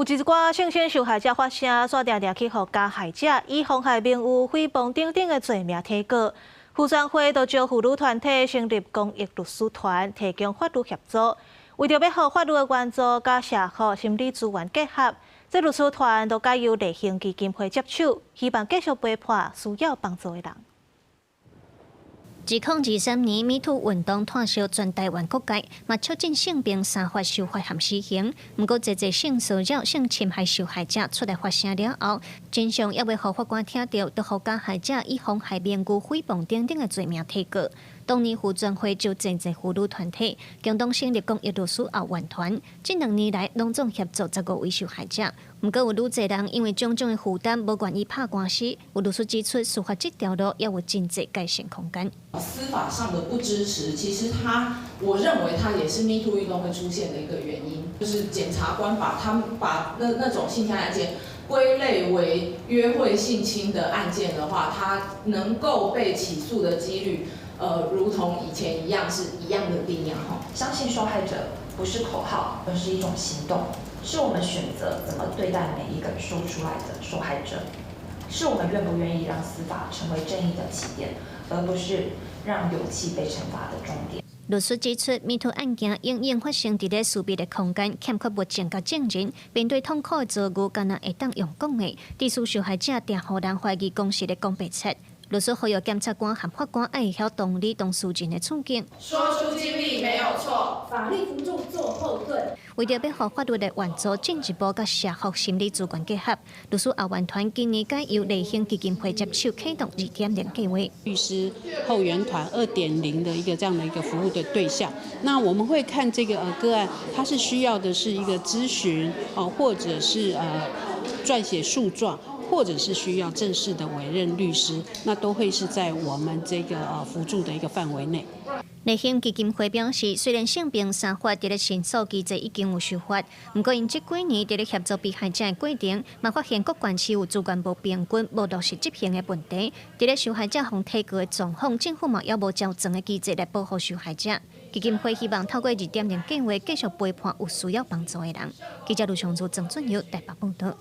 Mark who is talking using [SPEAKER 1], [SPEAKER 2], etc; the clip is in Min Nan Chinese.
[SPEAKER 1] 有一寡性侵受害者發聲，煞定定去予加害者以妨害名譽、誹謗等等的罪名提告。婦權會就招婦女團體成立公益律師團，提供法律協助。為著欲予法律的援助佮社福心理資源結合，這律師團就改由麗興基金會接手，希望繼續陪伴需要幫助的人。
[SPEAKER 2] 2023年，MeToo 運動湠燒全台灣各界，嘛促進性平三法修法和施行。毋過，濟濟性騷擾、性侵害受害者出來發聲了後，真相猶未予法官聽著，就予加害者以妨害名譽、誹謗等等的罪名提告。當年婦權會就濟濟婦女團體共同成立公益律師後援團，這兩年來攏總協助15位受害者。毋過有愈濟人因為種種的負擔，無願意拍官司。有律師指出，司法這條路猶有真濟改善空間。
[SPEAKER 3] 司法上的不支持，其實他，我認為他也是 Me Too 運動會出現的一個原因，就是檢察官把他們把那種性侵案件歸類為約會性侵的案件的話，他能夠被起訴的幾率，如同以前一樣，是一樣的低啊！
[SPEAKER 4] 相信受害者不是口號，而是一種行動，是我們選擇怎麼對待每一個說出來的受害者，是我們願不願意讓司法成為正義的起點，而不是讓勇氣被懲罰的終點。
[SPEAKER 2] 律師指出，MeToo 案件永遠發生佇咧私密的空間，欠缺物證佮證人，面對痛苦的遭遇，敢若會當用講的，致使受害者定予人懷疑講實咧講白賊。律師呼籲檢察官和法官愛會曉同理當事人的處境。
[SPEAKER 3] 說出經歷沒有錯，
[SPEAKER 5] 法律輔助做後盾。
[SPEAKER 2] 為著欲予法律的援助進一步佮社福心理資源結合，律師後援團今年改由麗興基金會接手啟動2.0計劃。
[SPEAKER 6] 律師後援團2.0的一個這樣的一個服務的對象。那我們會看這個個案，他是需要的是一個諮詢哦，或者是撰寫訴狀，或者是需要正式的委任律師，那都會是在我們這個輔助的一個範圍內。
[SPEAKER 2] 麗興基金會表示，雖然性平三法佇咧申訴機制已經有修法，毋過𪜶這幾年佇咧協助被害者的過程，嘛發現各縣市有資源無平均、無落實執行的問題。佇咧受害者予提告的狀況，政府嘛猶無周全的機制來保護受害者。基金會希望透過2.0計劃，繼續陪伴有需要幫助的人。記者盧松如、曾俊友台北報導。